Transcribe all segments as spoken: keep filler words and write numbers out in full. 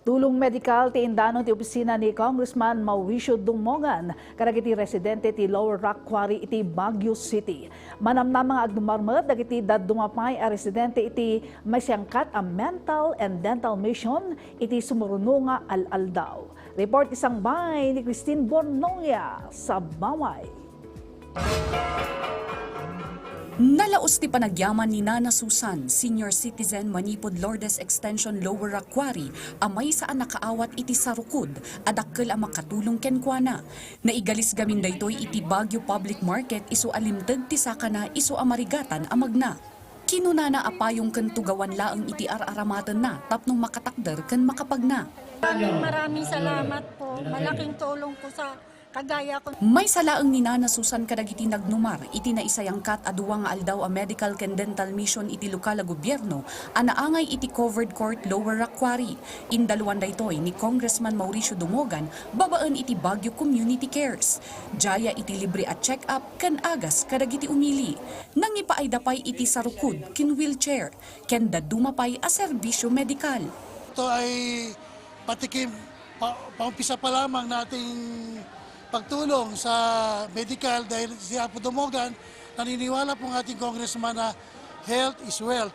Tulong medikal ti indanon ti opisina ni Congressman Mauricio Dumogan kadagiti residente ti Lower Rock Quarry iti Baguio City. Manamnama nga agdumar met dagiti dadduma pay a residente iti maisayangkat a mental and dental mission iti sumuruno nga al-aldaw. Report ti Sangbay ni Christine Bornolia, Sabaway. Nalaus ti panagyaman ni Nana Susan, senior citizen manipud Lourdes Extension Lower Rock Quarry, a maysa a nakaawat iti sarukod a dakkel a makatulong kenkuana. Naigalis gamin daytoy iti Baguio Public Market isu a limteg ti sakana isu a marigatan a magna. Kinunana a payong ken tugawan laeng iti ar-aramatenna tapno makatakder ken makapagna. Maraming, maraming salamat po. Malaking tulong po sa kagaya ko. Maysa laeng ni Nana Susan kadagiti nagnumar iti naisayangkat a dua nga aldaw a medical ken dental mission iti lokal a gobierno a naangay iti Covered Court Lower Rock Quarry. Indaluan daytoy ni Congressman Mauricio Dumogan babaen iti Baguio Community Cares. Diay iti libre a check-up ken agas kadagiti umili. Nangipaayda pay iti sarukod ken wheelchair ken dadduma pay a serbisyo medikal. Ito ay patikim, pa, paumpisa pa lamang na ating pagtulong sa medical dahil si Apo Dumogan, naniniwala po ang ating congressman na health is wealth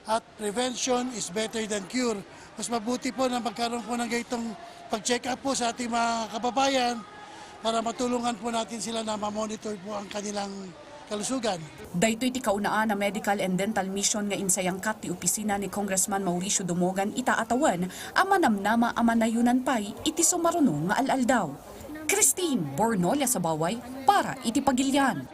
at prevention is better than cure. Mas mabuti po na magkaroon po ng ganitong pag-check up po sa ating mga kababayan para matulungan po natin sila na ma-monitor po ang kanilang kalusugan. Daytoy ti kaunaan a medical and dental mission nga insayangkat ti opisina ni Congressman Mauricio Dumogan ita a tawen a manamnama a manayunan pay iti sumaruno nga al-aldaw. Christine Bornolia Sabaway para iti Pagilian.